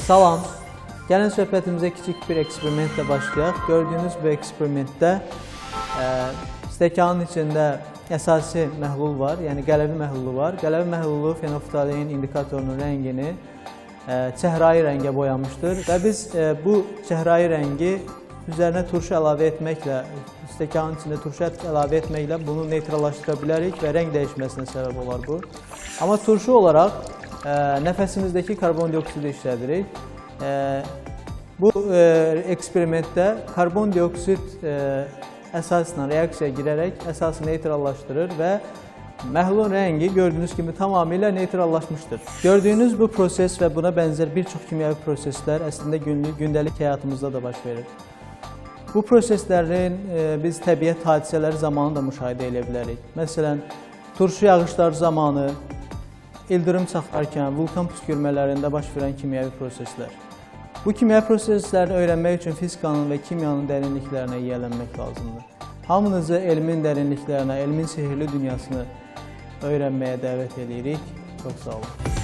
Salam. Gəlin söhbətimizə kiçik bir eksperimentlə başlayaq. Gördüyünüz bu eksperimentdə stəkanın içində əsasi məhlul var, yəni qələvi məhlulu var. Qələvi məhlulu fenolftalein indikatorunun rəngini çəhrayı rəngə boyamışdır və biz bu çəhrayı rəngi üzərinə turşu əlavə etməklə, stəkanın içində turşu əlavə etməklə bunu neytrallaşdıra bilərik və rəng dəyişməsinə səbəb olar bu. Amma turşu olaraq nəfəsimizdəki karbondioksidi işlədirik. Bu eksperimentdə karbondioksid əsasla reaksiyaya girərək əsası neytrallaşdırır və məhlulun rəngi gördüyünüz kimi tamamilə neytrallaşmışdır. Gördüyünüz bu proses və buna bənzər bir çox kimyəvi proseslər əslində gündəlik həyatımızda da baş verir. Bu proseslərin biz təbiət hadisələri zamanı da müşahidə edə bilərik. Məsələn, turşu yağışlar zamanı, ildırım çaxarkən, vulkan püskürmələrində baş verən kimyəvi proseslər. Bu kimyəvi proseslərini öyrənmək üçün fizikanın və kimyanın dərinliklərinə yiyələnmək lazımdır. Hamınızı elmin dərinliklərinə, elmin sehirli dünyasını öyrənməyə dəvət edirik. Çox sağ olun.